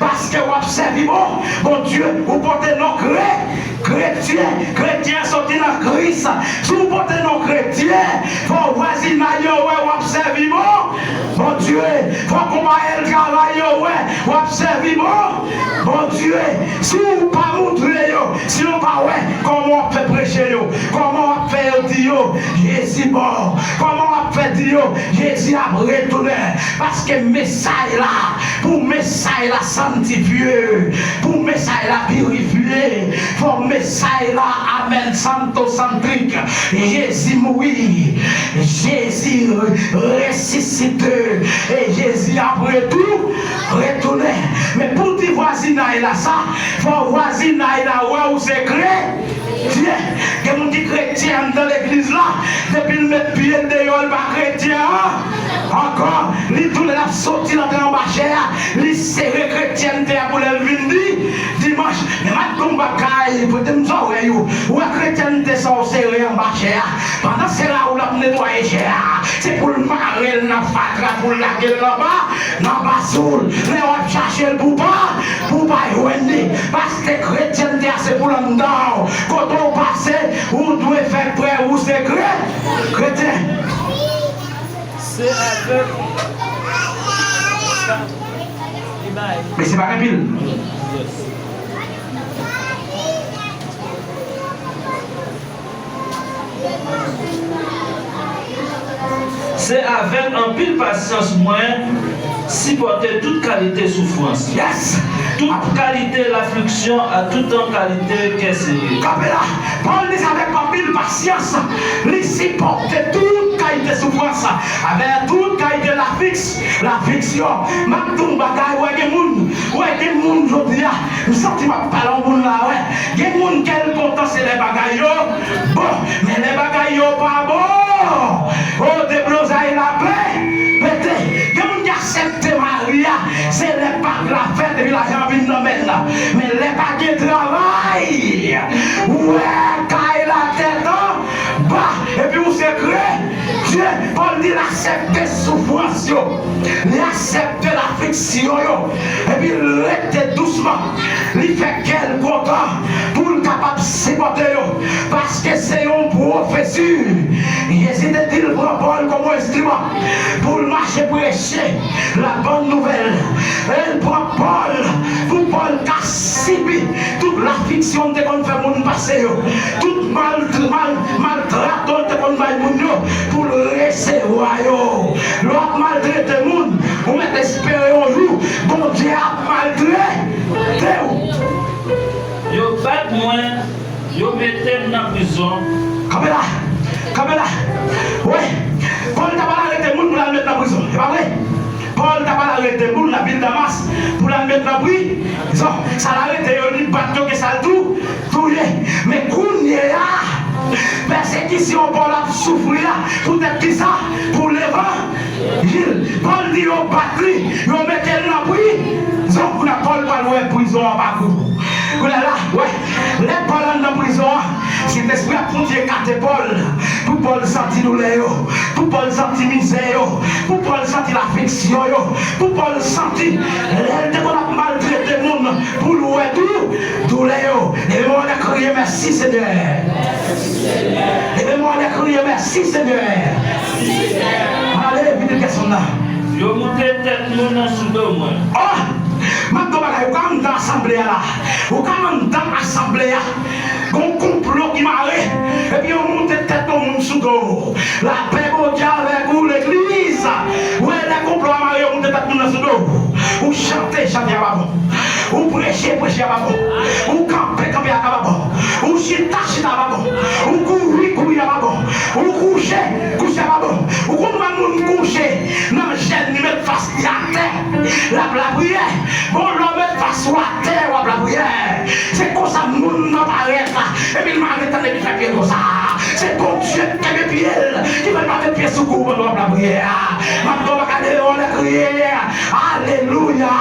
Paske w ap sèvi Bon-, Bondye, ou pote non kre-, kretyen. Kretyen soti nan Kris. Si w pote non kretyen, fò vwazinay yo wè w ap sèvi Bon-, Bondye. Fò konpayèl travay yo wè w ap sèvi Bon-, Bondye. Si w pa moutre yo, si yo pa wè, kòman w ap fè preche yo? Kòman w ap fè yo di yo Jezi mò? Kòman w ap fè di yo Jezi ap retounen? Paske mesay la, pou mesay la sanntifye, pou mesay la pirifye, fò mesay la, amèn, santosantrik. Jezi mouri, Jezi resisite, e Jezi ap retou-, retounen. Men pou di vwazinay la sa, fò vwazinay la wè ou se kretyen. Gen moun ki kretyen anndan legliz la, depi l met pye l deyò, l pa kretyen an-, ankò. Li tou lè l ap soti, l antre anba chè a, li sere kretyènte a pou lè l vin di dimanch. Men m ap di w yon bagay, prete m zòrèy ou. Ou wè kretyènte sa w sere anba chè a, pandan se la ou l ap netwaye chè a, se pou l mare l nan fatra, pou l lage l anba, nan basoul. Lè w ap chache l pou pa, pou pa jwenn li. Paske kretyènte a se pou l anndan w. Kote w pase, ou dwe fè prèv ou se kre-, kretyen. Se avèk. Mesye pa gen pil. Se avèk anpil pasyans mwen sipòte tout kalite soufrans, yes, tout kalite lafliksyon, ak tout kalite kè sere. Kanpe la. Pòl di se avèk anpil pasyans li sipòte tout kalite soufrans, avèk tout kalite lafiks-, lafliksyon. M ap di w yon bagay, ou wè gen moun, ou wè gen moun jodi a, m santi m ap pale yon moun la, wè. Gen moun kè l kontan se lè bagay yo bon, men lè bagay yo pa bon, o, deblozay la pe-, pete. Gen moun ki ap sè aksepte soufrans yo, li aksepte lafliksyon yo, epi l rete dousman. Li fè kè l kontan pou l kapab sipòte yo, paske se yon pwofesi. Jezi te di l pran Pòl kòm yon enstriman pou l mache preche la bòn nouvèl. E l pran Pòl pou Pòl ka sibi tout lafliksyon l te konn fè moun pase yo, tout mal, mal, maltratman l te konn bay moun yo, pou l resevwa yo. Lè w ap maltrete moun, ou mèt espere yon jou Bondye ap maltrete w. Yo bat mwen, yo mete m nan prizon. Kanpe la, kanpe la. Wi, Pòl ta pral arete moun pou l al met nan prizon, e pa vre? Pòl ta pral arete moun nan vil Damas pou l al met nan prizon. Sa l arete yo, li bat yo, gen sa l tou touye. Men kounye a, pèsekisyon Pòl ap soufri a, poutèt kisa? Pou levanjil. Pòl di yo bat li, yo mete l nan prizon. Kounye a Pòl pral wè prizon an pa gou. Kounye a la, wè, lè Pòl anndan prizon an, Sentespri a Bondye ekate Pòl, pou Pòl santi doulè yo, pou Pòl santi mizè yo, pou Pòl santi lafliksyon yo, pou Pòl santi lè l te konn ap maltrete moun, pou l wè tou doulè yo. Leve men w anlè, kriye, mèsi Senyè. Leve men w anlè, kriye, mèsi Senyè. Ale, vide pèsonn nan. Yo moute tèt moun nan sou do mwen. Oh! M ap di w bagay, ou ka anndan asanble a la. Ou ka anndan asanble a. Gon konplo ki mare, epi yo moute tèt yon moun sou do w. Lapè Bondye avèk ou, legliz. Ou wè lè konplo a mare, yo moute tèt moun nan sou do w. Ou chante, chante a pa bon. Ou preche, preche a pa bon. Ou kanpe, kanpe a pa bon. Ou chita, chita a pa bon. Ou kouri, kouri a pa bon. Ou kouche, kouche a pa bon. Ou konn wè moun kouche nan jèn, li met fas li atè, l ap lapriyè. Bon, lè w met fas ou atè, w ap lapriyè. Se konsa moun nan parèt la. Epi l mare tèt li, epi l fè pye l konsa. Se Bondye ki kenbe pye l, ki fè l pa met pye sou kou w pandan w ap lapriyè. M ap di w pa ka leve w anlè, kriye. Alelouya!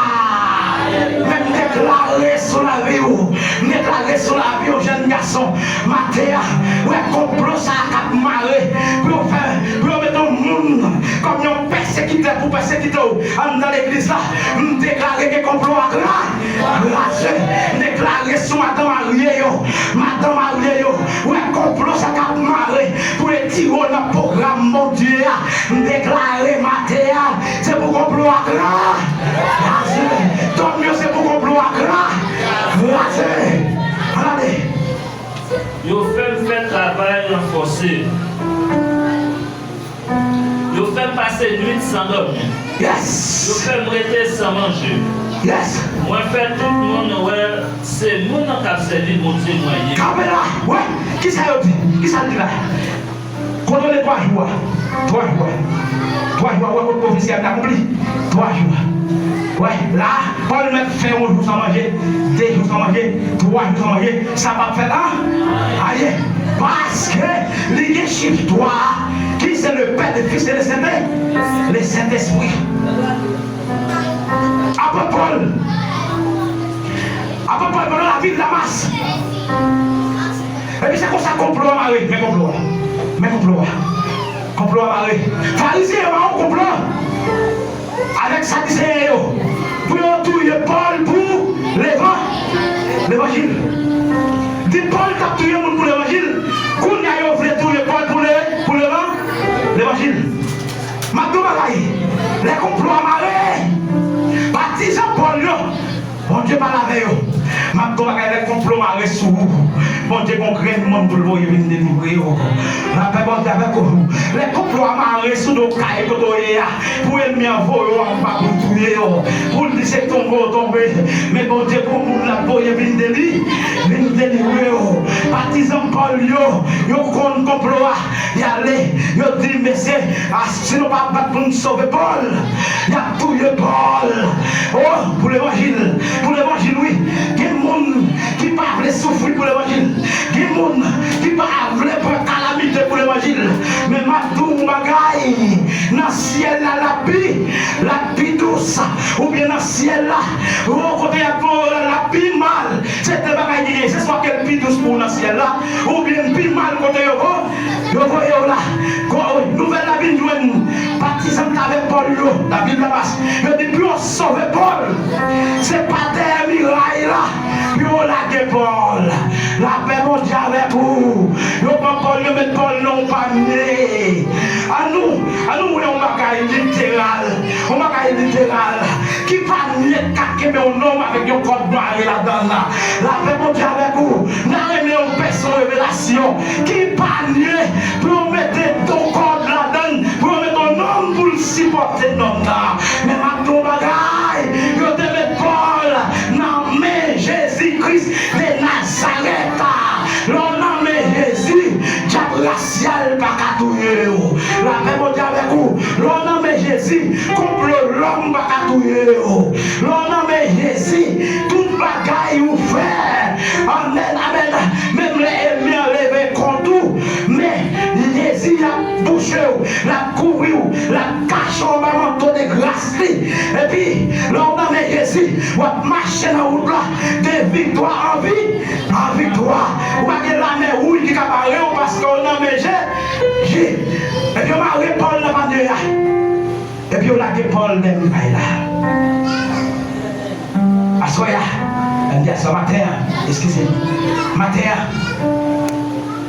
Men m deklare sou lavi w, m deklare sou lavi w, jèn gason, maten an, wè konplo sa a k ap mare pou yo fè, pou yo mete yon moun kòm yon pèsekitè pou pèsekite w anndan legliz la. M deklare ke konplo a kraze. M deklare sou madanm marye yo, madanm marye yo, wè konplo sa k ap mare pou retire w nan pwogram Bondye a. M deklare maten an, se pou konplo a kraze. Dòm yo, se pou konplo a kraze. Ann ale. Yo fè m fè travay ranfòse. Yo fè m pase nwit san dòmi. Yes. Yo fè m rete san manje. Yes. Mwen fè tout moun wè se moun nan k ap sèvi Bondye mwen ye. Kanpe la. Wè, kisa yo di? Kisa l di la? Kontwole twa jou a. Twa jou a. Twa jou a, wè kot pwofesi a vin akonpli. Twa jou a. Wè, la, Pòl mèt fè yon jou san manje, de jou san manje, twa jou san manje, sa p ap fèt an, ayen. Paske li gen chif twa a, ki se le Pè, le Fis e le Sentè, le Sentespri. Apot Pòl, apot Pòl, pandan l ap viv Damas, epi se konsa konplo a mare. Men konplo a. Men konplo a. Konplo a mare. Farizyen yo mare yon konplo avèk Sadiseyen yo pou yo touye Pòl pou levan, levanjil. Di Pòl t ap touye moun pou levanjil. Kounye a yo vle touye Pòl pou le, pou levan, levanjil. M ap di w bagay, lè konplo a mare, patizan Pòl yo, Bondye pale avè yo. M ap di w bagay, lè konplo mare sou ou, Bondye gon grenn moun pou l voye vin delivre yo. Lapè Bondye avèk ou. Lè konplo a mare sou do kay kote w ye a, pou ènmi an voye w anba pou l touye w, pou l di se tonbe w tonbe, men Bondye gon moun l ap voye vin deli, vin delivre w. Patizan Pòl yo, yo konn konplo a. Y ale, yo di, mesye, a, si nou pa bat pou n sove Pòl, y ap touye Pòl. Oh, pou levanjil, pou levanjil, wi. Gen moun ki pa vle soufri pou levanjil. Gen moun ki pa vle pran kalamite pou levanjil. Men m ap di w yon bagay, nan syèl la, l ap pi, l ap pi dous. Oubyen nan syèl la, oh, kote y ap voye w la, l ap pi mal. Se de bagay ki gen, se swa ke l pi dous pou w nan syèl la, oubyen l pi mal kote yo, oh, Yo voye w la. Nouvèl la vin jwenn patizan k t avèk Pòl yo nan vil Damas. Yo di pou yo sove Pòl, se pa dèyè miray la pou yo lage Pòl. Lapè Bondye avèk ou. Yo pran Pòl, yo met Pòl nan yon panye. Annou, annou wè yon bagay literal. Yon bagay literal. Ki panye k ap kenbe yon nonm avèk yon kòd mare ladan l la? Lapè Bondye avèk ou. N a renmen yon pèson revelasyon. Ki panye pou yo mete yon kòd ladan l, pou yo mete yon nonm pou l sipòte nonm nan? Men m ap di w yon bagay, yo te met Pòl nan men Jezi Kris de Nazarèt. Lè w nan men Jezi, dyab rasyal pa ka touye w. Lapè Bondye avèk ou. Lè w nan men Jezi, konplo lòm pa ka touye w. Lè w nan men Jezi, tout bagay ou fè. Amèn, amèn. Menm lè ènmi an leve kont ou, men Jezi ap bouche w, l ap kouvri w, l ap kache w anba manto de gras li. Epi, lè w nan men Jezi, w ap mache nan wout la de viktwa an vi, an viktwa. Ou pa gen lame wouj ki ka bare w paske w nan men Jezi. Epi yo mare Pòl nan panye a. Epi yo lage Pòl dèyè miray la. Aswè a, m di aswè maten an, eskize m, maten an,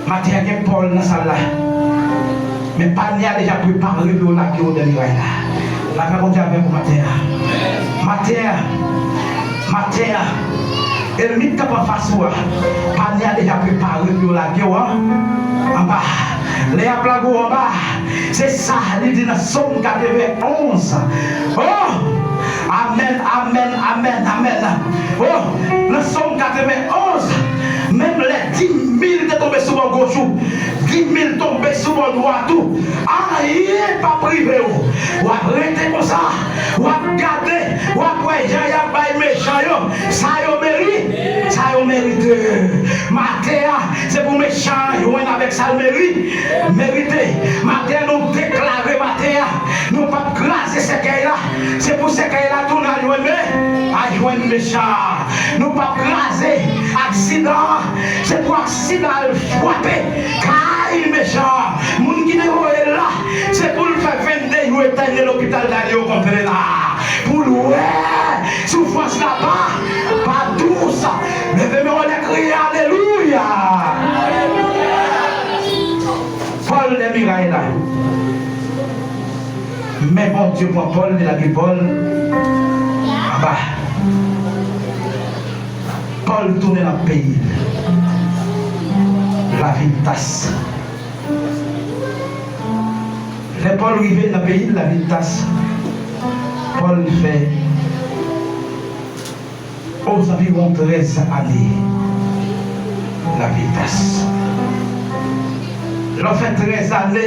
maten an gen Pòl nan sal la. Men panye a deja prepare pou yo lage w dèyè miray la. Lapè Bondye avèk ou maten an. Maten an, maten an, ènmi k ap anfas ou a, panye a deja prepare pou yo lage w an, anba. Lè y ap lage w anba, se sa li di nan Sòm katrevenn onz. Oh! Amèn, amèn, amèn, amèn. Oh! Nan Sòm katrevenn onz, menm lè di mil te tonbe sou bò goch ou, di mil tonbe sou bò dwat ou, anyen p ap rive w. W ap rete konsa, w ap gade, w ap wè jan y ap bay mechan yo sa yo meri-, sa yo merite. Maten an, se pou mechan an jwenn avèk sa l meri-, merite. Maten an, nou deklare maten an, nou p ap kraze sèkèy la. Se pou sèkèy la tounen al jwenn me-, al jwenn mechan an. Nou p ap kraze aksidan an. Se pou aksidan al frape kay mechan an. Moun ki te voye l la, se pou l fè venndeyou etènye lopital Dali yo kontre la. Pou l wè soufrans la pa, pa dous. Leve men w anlè, kriye alelouya. Pòl dèyè miray la. Men Bondye pran Pòl, li lage Pòl anba. Pòl tounen nan peyi l, lavil Tas. Lè Pòl rive nan peyi l, lavil Tas, Pòl fè ozanviwon trèz ane lavil Tas. Lè w fè trèz ane,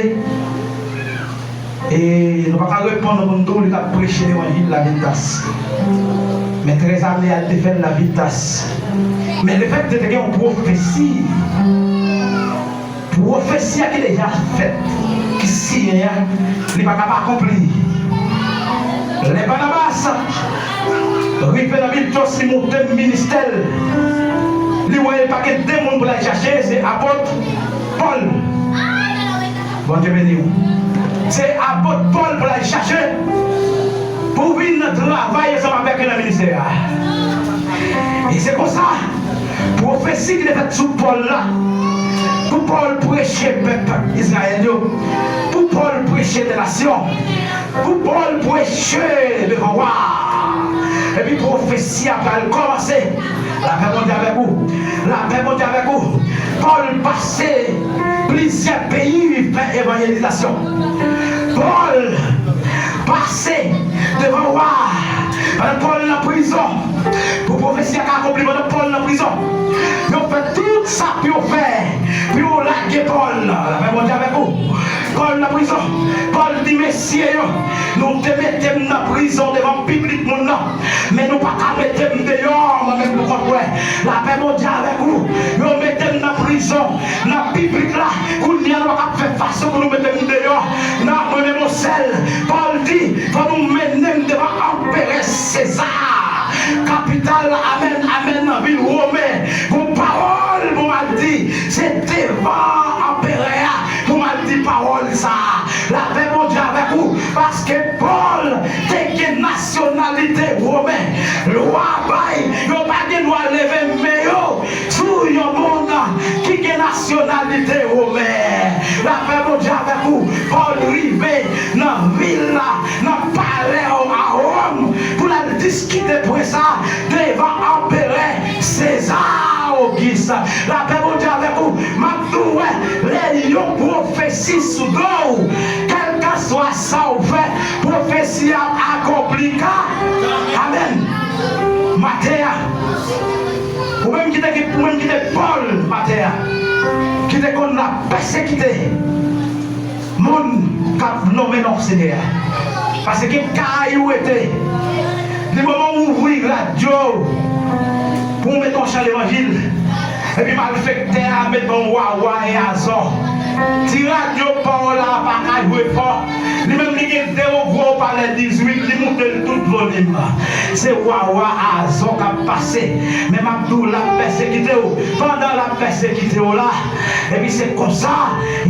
e nou pa ka reponn nou pou n di w li t ap preche levanjil lavil Tas. Men trèz ane a, li te fè l lavil Tas. Men lefètke te gen yon pwofesi, pwofesi a ki deja fèt, ki siyen an, li pa ka pa akonpli. Lè Banabas rive nan vil Tòs, li monte ministè l. Li wè li pa gen de moun pou l al chache, se apot Pòl. Bondye beni w. Se apot Pòl pou l al chache pou vin travay ansanm avèk li nan ministè a. E se konsa, pwofesi ki te fèt sou Pòl la, pou Pòl preche pèp Izrayèl yo, pou Pòl preche de nasyon, pou Pòl preche devan wa. Epi pwofesi a pral kòmanse. Lapè Bondye avèk ou. Lapè Bondye avèk ou. Pòl pase plizyè peyi fè evanjelizasyon. Pòl pase devan wa. Pandan Pòl nan prizon, pou pwofesi a ka akonpli pandan Pòl nan prizon, yo fè tout sa pou yo fè, pou yo lage Pòl. Lapè Bondye avèk ou. Pòl nan prizon. Pòl di mesye yo, nou te mete m nan prizon devan piblik moun nan. Men nou pa ka mete m deyò, mwen menm pou kont mwen. Lapè Bondye avèk ou. Yo mete m nan prizon, nan piblik la. Kounye a nou pa ka fè fason pou nou mete m deyò. Nan mwen menm yon sèl. Pòl di, fò nou mennen m devan anperè Seza, kapital, amèn, amèn, nan vil Women. Gon pawòl pou m al di, se devan anperè a pou m al Pòl te gen nasyonalite women. Lwa bay, yo pa gen dwa leve men yo sou yon moun ki gen nasyonalite women. Lapè Bondye avèk ou. Pòl rive nan vil la, nan palè a Wòm, pou l al diskite pwen sa devan anperè Seza Ogis. Lapè Bondye avèk ou. M ap di w, wè, lè yon pwofesi sou do w, kèlkanswa sa w fè, pwofesi a ap akonpli ka. Amèn. Maten an, ou menm ki te, ou menm ki te Pòl maten an, ki te konn ap pèsekite moun k ap nonmen non Senyè a. Paske gen kay ou rete. Li moman w ouvri radyo pou w mete yon chan levanjil. Epi malfektè a met ban w wawa e azò. Ti radyo pa w la pa ka jwe fò. Li menm li gen de gwo opalè dizuit, li moute l tout volim. Se wawa azò k ap pase. Men m ap di w, l ap pèsekite w. Pandan l ap pèsekite w la, epi se konsa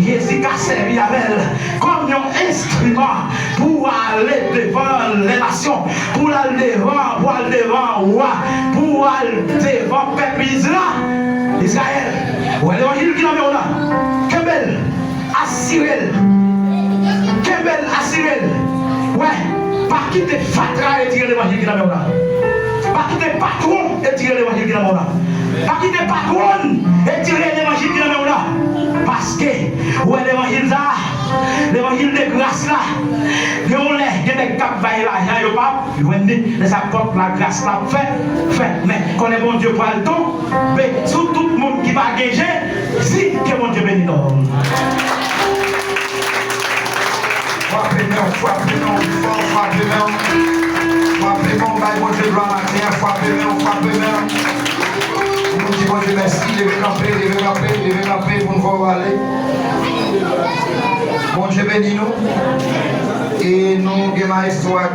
Jezi ka sèvi avè l kòm yon enstriman pou ale devan lè nasyon, pou l al devan, pou al devan wa, pou al devan pèp Izra-, Izrayèl. Wè levanjil ki nan men w la. Kenbe l, asire l. Kenbe l, asire l. Wè, pa kite fatra etire levanjil ki nan men w la. Pa kite patwon etire levanjil ki nan men w la. Pa kite patwòn etire levanjil ki nan men w la. Paske, ou wè levanjil sa a, levanjil de gras la, gen yon lè, gen nèg k ap bay lajan, yo p ap jwenn li. Lè sa pòt lagras la ap fè, fè. Men, konnen Bondye pral tonbe sou tout moun ki pa gen Jezi. Ke Bondye beni nou. Frape men w, frape men w fò, frape men w. Frape men w, bay Bondye glwa maten an, frape men w, frape men w. Moun di Bondye mèsi, leve kanpe, leve kanpe, leve kanpe pou n fè w ale. Bondye beni nou. E nou gen maestro a ki